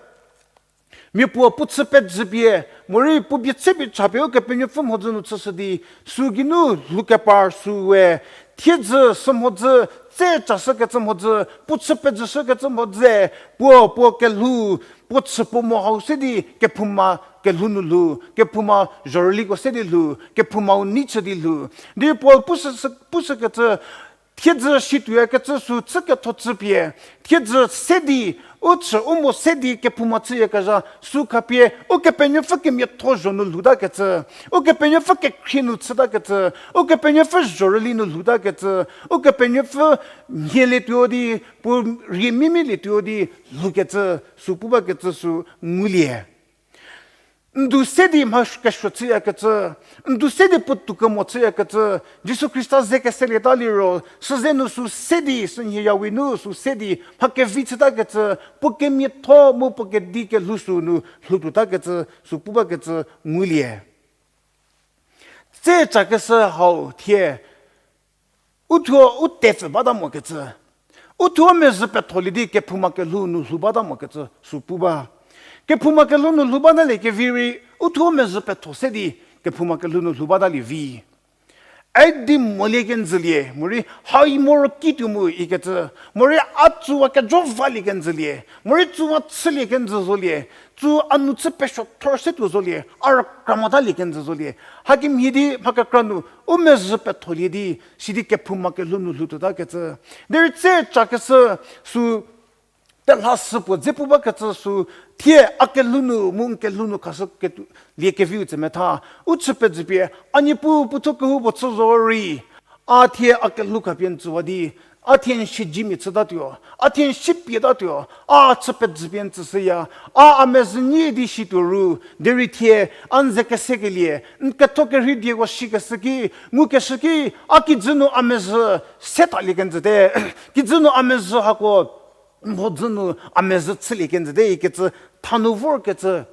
mia puo puo chü pejüpie, morei puo bie tse bie chapie Ukepenuopfü mhodzü nu chüshü di, sü geinu lhou kepar süwe, thiedzü sü mhodzü, tse cashükecü mhodzü, puo chü pejüshükecü mhodzü, puo puo kelhou, puo chü puo mo hau se di kephouma kelhou nu lhou, kephouma zhorüliko se di lhou, kephoumau nei chü di lhou. Di Paul pushü, pushükecü, thiedzü situyakecü sü chü ketho chüpie, thiedzü se di, u chü u mo se di kephouma chüyakezha sü khapie, Ukepenuopfü kemiatho zho nu lhoutakecü, Ukepenuopfü kekhrie nu chütakecü, Ukepenuopfü zhorüli nu lhoutakecü, Ukepenuopfü mhielietuo di, puo rie mimielietuo di lhoukecü, sü pu bakecü sü ngulie. N du se di mha kesuo chüyakecü, n du se di puotou kemo chüyakecü, Jisu Khrista ze keselieta liro, süze nu sü se di, sünhie yawi nu sü se di mha kevi chütakecü, puo kemiatho mu puo kedi kelhou sü nu lhoutuotakecü, sü pu bakecü ngulie. Tse cakeshü hau thie, uthuo u tepfü bata mokecü, uthuo mezhü petholie di kephouma kelhou nu lhou bata mokecü sü pu ba. Kephouma kelhou nu lhou batalie kevi rei, uthuo mezhü petho se di kephouma kelhou nu lhou batalie vi. Ai di molie kenjülie, morei hai moro kituo mu ikecü, morei a tsüwa kejo valie kenjülie, morei tsüwa chülie kenjü zolie, tsü a nu chü pesuo thor se tuo zolie, a rükra motalie kenjü zolie. Hakemhie di mha kekra nu, u mezhü petholie di, sidi kephouma kelhou nu lhoutuotakecü. Derei tse cakeshü sü Pelhasü puo dze pu bakecü sü, thie a kelhou nu, mu n kelhou nu khashü ketuo, liekeviu tse metha. U chü pezhüpie, a Niepuu puothuo kehoupuo chü zo rei, a thie a kelhou khapie n tsüwa di, a thie n siedzemia chütatuo, a thie n sipie tatuo, a chü pezhüpie n tsüshüya, a a mezhü nyi di situo ru, derei thie, a n ze kesekelie, n ketho kerhei dieko shikeshü ki, ngukeshü ki, a kijü nu a mezhü, se talie kenjüte, kijü nu a mezhü hako, mhodzü nu a mezhü chülie kenjüte ikecü, thanu vorkecü.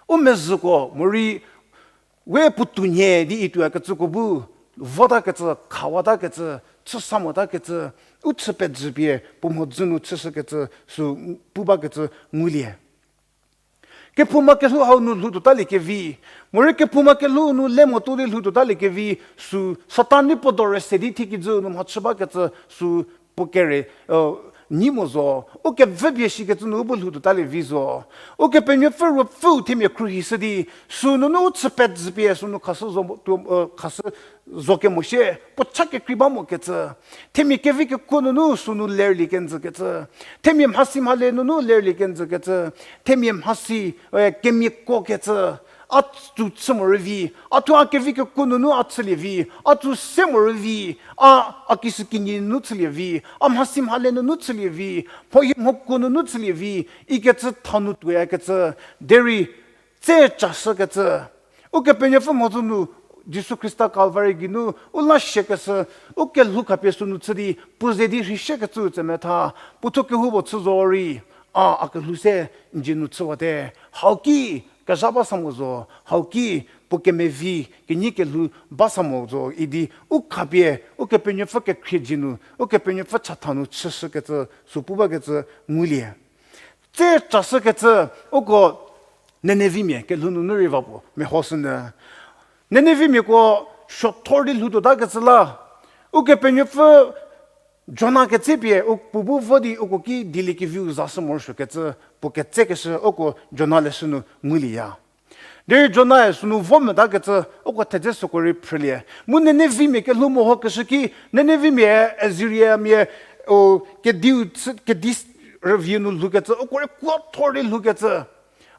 U mezhüko morei we puotou nhie di ituo kecüko bu, votakecü, khawatakecü, chüsa motakecü, u chü pezhüpie puo mhodzü nu chüshükecü, sü pu bakecü ngulie. Kephouma kelhou hau nu lhoutuotaliekevi, morei kephouma kelhou nu le motuo di lhoutuotaliekevi, sü Satan ni puo dore se di thie kijü nu mhachü bakecü, sü puo kere, nyi mo zo, u kevüpie shikecü nu u bu lhoutuotalie vi zo. Ukepenuopfü ruopfüu themia khruohishü di, sü nunu u chü pezhüpie sü nu khashü zo, tuo, khashü zo kemo shie, puo cha kekrei ba mokecü. Themia kevi kekuo nunu sü nu lerlie kenjükecü. Themia mhasi mhale nunu lerlie kenjükecü. Themia mhasi, kemiako kecü. A tsü chü morei vi, a thuo a kevi kekuo nunu a chülie vi, a tsü se morei vi, a, a kishükinyi nunu chülie vi, a mhasi mhale nunu chülie vi, mhohie mhokuo nunu chülie vi, ikecü thanu tuoyakecü, derei, tse chashükecü. Ukepenuopfü mhodzü nu, Jisu Khrista Kalvari geinu, u la siakeshü, u kelhou khapie sü nu chü di, puo ze di rheishekecü tse metha, puothuo kehoupuo chü zo rei, a, a kelhou se, n dzie nu chüwate, hau ki, kezha ba sa mo zo, hau ki, puo kemevi, kenyi kelhou ba sa mo zo, idi, u khapie, Ukepenuopfü kekhrie dzie nu, Ukepenuopfü chatha nu chüshükecü, sü pu bakecü ngulie. Tse chashükecü, uko Ninevimia kelhou nunu rei va puo mehoshünyü. Ninevimiako suothor di lhoutuotakecü la, Ukepenuopfü Jona ketsepie u puo bu vo di uko ki dieliekeviu zashü morosuokecü, puo ketsekeshü uko Jona leshü nu ngulieya. Derei Jonae sünu vo motakecü uko thedze süko rei phrülie. Mu Ninevimia kelhou mehokeshü ki, Ninevimia, Assyriamia, o, kediu chü, kedi rüvie nu lhoukecü, uko rei kuothor di lhoukecü.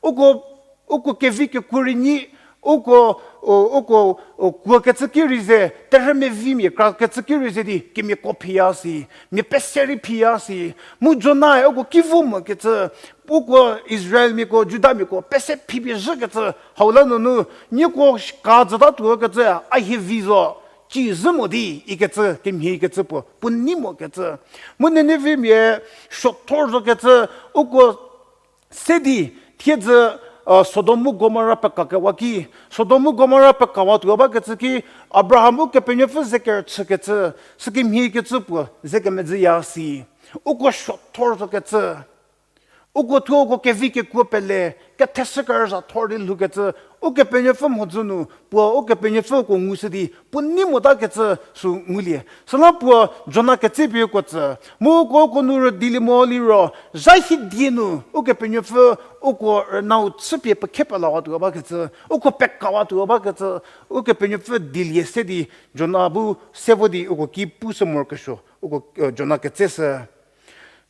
Uko, uko kevi kekuo rei nyi, uko, o, uko, o, kuokecü ki rei ze, terhümia vimia krakecü ki rei ze di, kemiako phiya si, mia pese rei phiya si. Mu Jonae uko ki vo mokecü, uko Israelmiako, Judamiako, pese phipie zhükecü, hau la nunu, nieko ka zütatuokecü, a hie vi zo, ci zhü mo di, ikecü, kemhie ikecü puo, puo nei mokecü. Mu Ninevimia, suothor zokecü, uko se di, thiedzü, Sodom mu Gomora pekakewa ki, Sodom mu Gomora pekawatuo bakecü ki, Abraham Ukepenuopfü ze kerüchükecü, sükemhie ikecü puo, ze kemezhüya si. Uko suothor zokecü. Uko thuo uko kevi kekuo pele, ketheshü kerüza thor di lhoukecü, Ukepenuopfü mhodzü nu, puo Ukepenuopfü uko ngushü di, puo nei motakecü sü ngulie. Süla puo Jona ketsepie uko tsü, mu uko uko nu rüdilie mo liro, zha hidie nu, Ukepenuopfü uko rünau chüpie pekhe pelawatuo bakecü, uko pekawatuo bakecü, Ukepenuopfü dielie se di, Jona bu se vo di uko ki pushü morokesuo, uko, Jona ketseshü.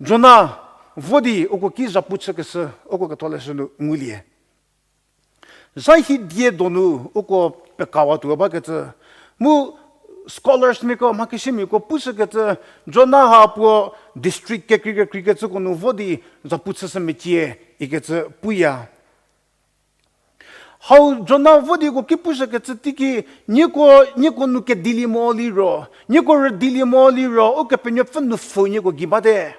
Jona vo di uko ki zhapu chükeshü, uko ketholeshü nu ngulie. Zha hidie donu uko pekawatuo bakecü. Mu scholars miako, mhakeshümiako pushükecü, Jona ha puo district kekrei kekreikecüko nu vo di zhapu chüshü mecie ikecü puya. Hau Jona vo di uko ki pushükecü teiki, nieko, nieko nu kedilie mo liro, nieko rüdilie mo liro, Ukepenuopfü nupfu nieko gei bate.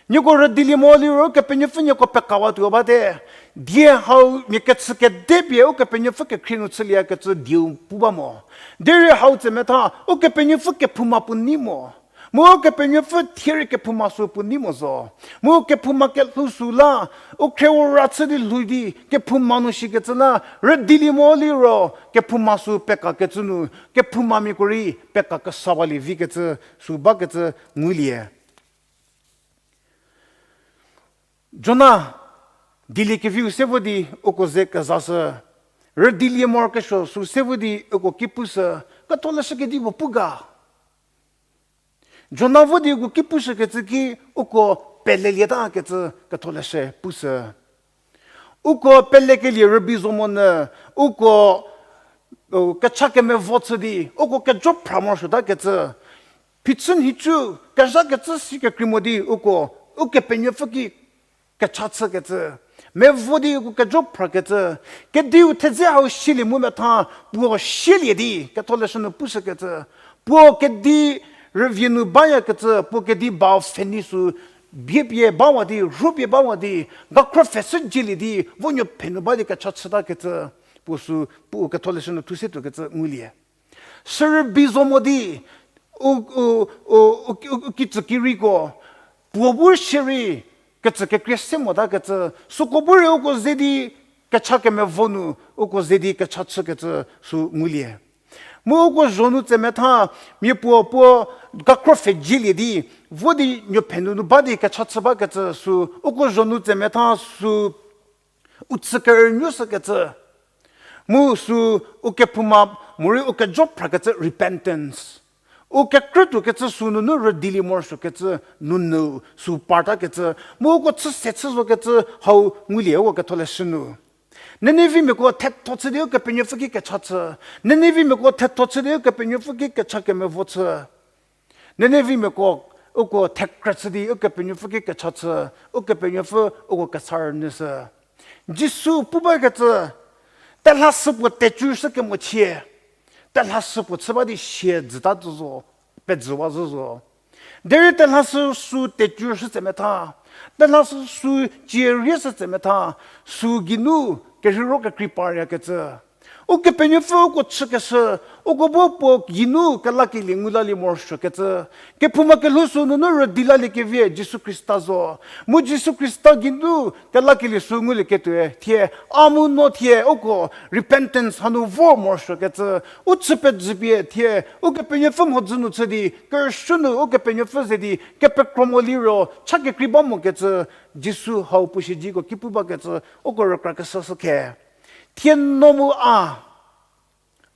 Nieko rüdilie mo liro, Ukepenuopfü nieko pekawatuo bate. Die hau mia kechü kedepie Ukepenuopfü kekhrie nu chülieyakecü dieu pu ba mo. Derei hau tse metha, Ukepenuopfü kephouma puo nei mo. Mu Ukepenuopfü thie rei kephouma sü puo nei mo zo. Mu kephouma kelhou sü la, u khriewora chü di lhou di, kephouma nu shikecü la, rüdilie mo liro, kephouma sü pekakecü nu, kephoumamiako rei pekakesa balie vikecü, sü bakecü ngulie. Jona, dieliekeviu se vo di uko ze kezashü, rüdilie morokesuo sü se vo di uko ki pushü, ketholeshü kedipuo pu ga. Jona vo di uko ki pushükecü ki uko pelelieta kecü ketholeshü pushü. Uko pelekelie rübei zo monyü, uko, u, kecha kemevo chü di, uko kejo phra morosuota kecü. Phichü nhicu, kezha kecü si kekrei mo di, uko, Ukepenuopfü ki kecha chü kecü. Mevo di uko kejo phra kecü. Kediu thedze hau shielie mu metha, puo shielie di, ketholeshü nu pushü kecü. Puo kedi rüvie nu baya kecü, puo kedi ba pfheni sü bie pie bawa di, rhu pie bawa di, gakhro pfhe sü jielie di, vo nuo phe nu ba di kecha chüta kecü, puo sü, puo ketholeshü nu thuse tuo kecü ngulie. Sü rübei zo mo di, u, u, u, u, u, u kicü kirieko, puo bu shierei, kecü kekrie se mota kecü, süko bu rei uko ze di, kecha kemevo nu, uko ze di kecha chü kecü sü ngulie. Mu uko zho nu tse metha, mia puo puo gakhro pfhe jielie di, vo di nuo phe nu nu ba di kecha chü ba kecü sü, uko zho nu tse metha sü, u chü kerünuo sü kecü. Mu sü u kephouma morei u kejo phra kecü repentance. U kekrütuo kecü sü nunu rüdilie morosuo kecü nunu sü parta kecü. Mu uko chü se chü zo kecü hau ngulie uko ketholeshü nu. Ninevimiako thetho chü di Ukepenuopfü ki kecha chü. Ninevimiako thetho chü di Ukepenuopfü ki kecha kemevo chü. Ninevimiako uko thekrü chü di Ukepenuopfü ki kecha chü, Ukepenuopfü uko kecha rünyüshü. Jisu pu bakecü, telhashü puo tecü shü kemochie, telhashü puo chü ba di sie dzüta zhü zo, pejüwa zhü zo. Derei telhashü sü tecü shü tse metha, telhashü sü cie rie shü tse metha, sü geinu kerheiro kekrei paryakecü. Ukepenuopfü uko chükeshü, uko bu puo geinu kelakelie ngu lalie morosuokecü. Kephouma kelhou sü nunu rüdi lalie kevie Jisu Khrista zo. Mu Jisu Khrista geinu kelakelie sü ngulieketuoe thie, a mu no thie uko repentance hanu vor morosuokecü. U chü pejüpie thie, Ukepenuopfü mhodzü nu chü di, kerüshü nu Ukepenuopfü ze di, kepekro mo liro, cha kekrei ba mokecü, Jisu hau pushijiko ki pu bakecü, uko rükra kesa sü khe. Thie no mu a,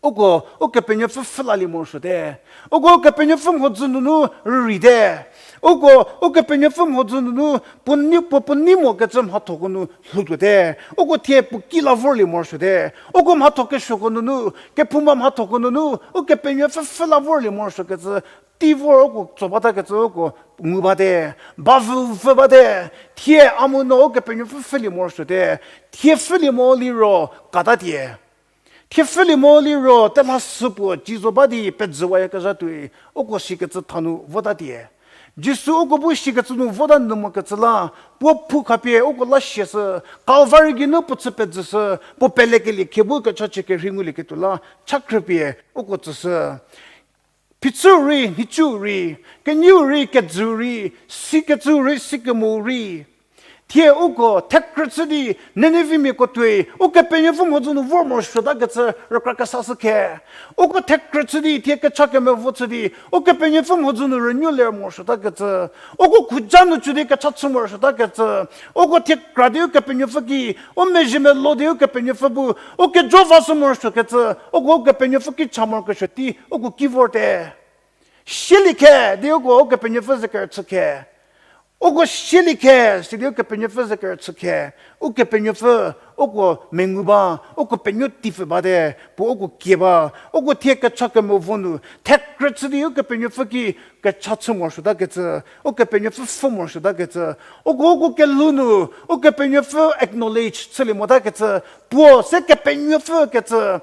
uko Ukepenuopfü pfhü lalie morosuote. Uko Ukepenuopfü mhodzü nunu rürite. Uko Ukepenuopfü mhodzü nunu puo nei, puo, puo nei mokecü mhathoko nu lhoutuote. Uko thie puo ki la vorlie morosuote. Uko mhatho kesuoko nunu, kephouma mhathoko nunu, Ukepenuopfü pfhü la vorlie morosuokecü, tei vor uko tso batakecü uko ngu bate. Bavüvü bate. Thie a mu no Ukepenuopfü pfhülie morosuote. Thie pfhülie mo liro katatie. Thie pfhülie mo liro telhashü puo ci zo ba di pejüwayakezha tuoi, uko shikecü thanu votatie. Jisu uko bu shikecü nu vota nu mokecü la, puo phu khapie uko la siashü, Kalvari geinu puo chü pejüshü, puo pelekelie khe bu kecha chü kerhei ngulieketuo la, cha khrüpie uko tsüshü. Phichüu rei, nhicuu rei, kenieu rei, kejüu rei, sikecüu rei, sikemou rei. Thie uko thekrü chü di, Ninevimiako tuoi, Ukepenuopfü mhodzü nu vor morosuotakecü rükra kesashü khe. Uko thekrü chü di, thie kecha kemevo chü di, Ukepenuopfü mhodzü nu rünuo ler morosuotakecü. Uko khuja nu chü di kecha chü morosuotakecü. Uko thie kra di Ukepenuopfü ki, u mezhie melo di Ukepenuopfü bu, u kejo vashü morosuokecü. Uko Ukepenuopfü ki cha morokesuo tei, uko ki vorte. Sielie khe, di uko Ukepenuopfü ze kerüchü khe. Uko sielie khe, sidi Ukepenuopfü ze kerüchü khe. Ukepenuopfü, uko mengu ba, uko penuo teipfü bate, puo uko kie ba, uko thie kecha kemevo nu, thekrü chü di Ukepenuopfü ki kecha chü morosuotakecü, Ukepenuopfü pfhü morosuotakecü, uko uko kelhou nu, Ukepenuopfü acknowledge chülie motakecü, puo se Kepenuopfü kecü,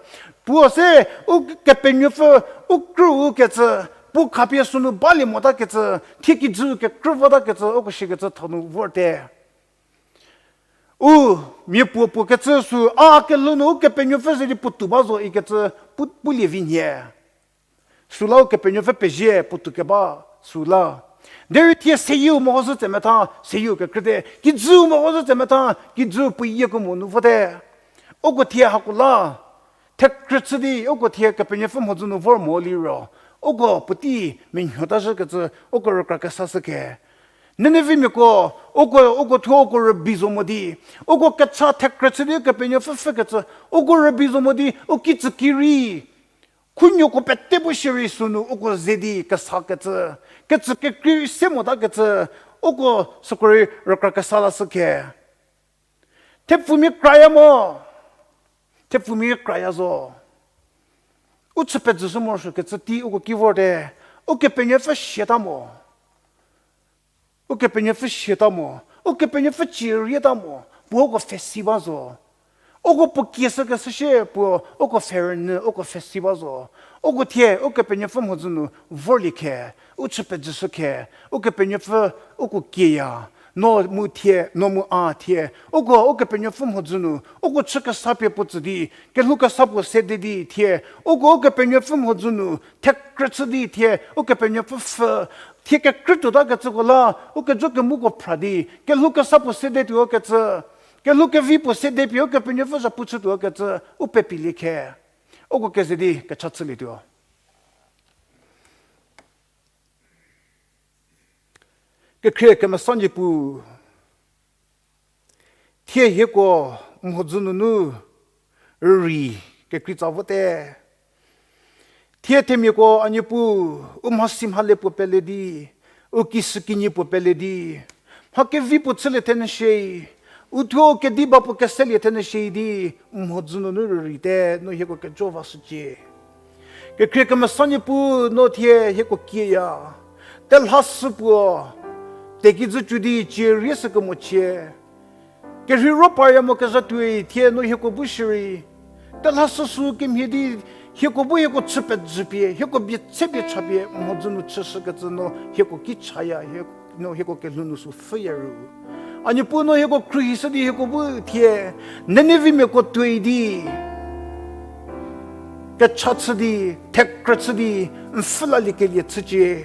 puo se Ukepenuopfü u krüu kecü, puo khapie sünu balie motakecü, thie kijü kekrü votakecü, uko shikecü thanu vorte. U, mia puo puo kecü sü, a kelhou nu Ukepenuopfü ze di puotou ba zo ikecü, pu, pulie vi nhie. Süla Ukepenuopfü pezie puotou keba, süla. Derei thie seyieu mehoshü tse metha, seyieu kekrüte, kijüu mehoshü tse metha, kijüu puo yieko mo nu vote. Uko thie hako la, thekrü chü di, uko thie Kepenuopfü mhodzü nu vor mo liro, uko puotei menuota zhükecü, uko rükra kesashü khe. Ninevimiako, uko, uko thuo uko rübei zo mo di, uko kecha thekrü chü di Kepenuopfü pfhükecü, uko rübei zo mo di, u kicü ki rei, khunuoko pete bu shierei sünu uko ze di kesakecü, kecü kekrei se motakecü, Uko süko rei rükra kesa lashü khe. Thepfumia kraya mo. Thepfumia kraya zo. U chü pejüshü morosuokecü tei uko ki vorte. Ukepenuopfü siata mo. Ukepenuopfü siata mo. Ukepenuopfü cirieta mo. Puo uko pfhesi ba zo. Uko puo kieshükeshü shie puo uko pfhe rünyü uko pfhesi ba zo. Uko thie Ukepenuopfü mhodzü nu vorlie khe, u chü pejüshü khe, Ukepenuopfü uko kieya, no mu thie, no mu a thie, uko Ukepenuopfü mhodzü nu, uko chü kesa pie puo tsü di, kelhou kesa puo sede di thie, uko Ukepenuopfü mhodzü nu, thekrü chü di thie, Ukepenuopfü pfhü, thie kekrütuotakecüko la, ukejo kemuko phra di, kelhou kesa puo sede tuokecü, kelhou kevi puo sede pie Ukepenuopfü zhapu chütuokecü, u pepilie khe, uko keze di kecha chülietuo. Kekhrie kemesa Niepuu, thie hieko mhodzü nunu rürei kekreitsa vote. Thie themiako a Niepuu, u mhasi mhale puo pele di, u kishükinyi puo pele di, mha kevi puo chülie thenyü shie, u thuo kediba puo keselie thenyü shie di, mhodzü nunu rüreite, no hieko kejo vashücie. Kekhrie kemesa Niepuu no thie hieko kieya. Telhashü puo, tekijü cü di cie rie sü kemochie. Kerheiro parya mo kezha tuoi thie no hieko bu shierei. Telhashü sü kemhie di hieko bu hieko chü pejüpie, hieko bie chepie chapie mhodzü nu chüshükecü no hieko ki chaya, hie-, no hieko kelhou nu sü pfhüya ru. A Niepuu no hieko khruohishü di hieko bu thie, Ninevimiako tuoi di, kecha chü di, thekrü chü di, n pfhü laliekelie chücie.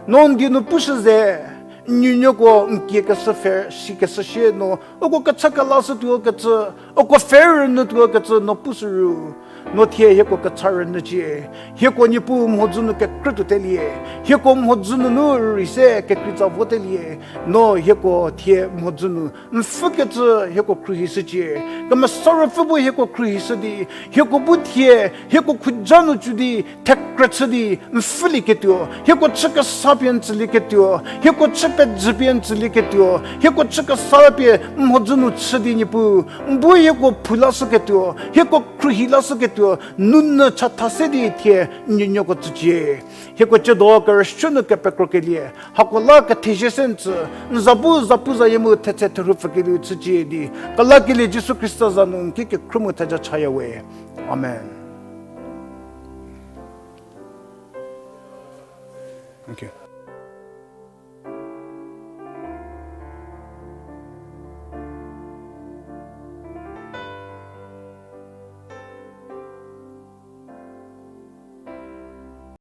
No n die nu pushü ze, n nuonuoko n kiekeshü pfhe, shikeshü shie no, uko kecha kelashütuokecü, uko pfhe rünyütuokecü no pushü ru. No thie hieko kecha rünyücie. Hieko Niepuu mhodzü nu kekrütuotelie. Hieko mhodzü nunu rürei se kekreitsa votelie. No hieko thie mhodzü nu n pfhükecü hieko khruohishücie. Kemesa Ruopfü bu hieko khruohishü di, hieko bu thie, hieko khuja nu cü di, thekrü chü di, n pfhülieketuo, hieko chü kesa pie n tsülieketuo, hieko chü pejü pie n tsülieketuo, hieko chü kesa pie n mhodzü nu chü di Niepuu, n bu hieko phou lashüketuo, hieko khruohi lashüketuo, nunu chatha se di thie n nuonuoko tsücie. Hieko tsiedo kerüsuo nu kepekrokelie, hako la kethezie se n tsü, n za bu zapuzayie mu thetse therhu pfükelieu chücie di, kelakelie Jisu Khrista za nu n ki kekhruo mu theja chaya we. Amen. Thank you.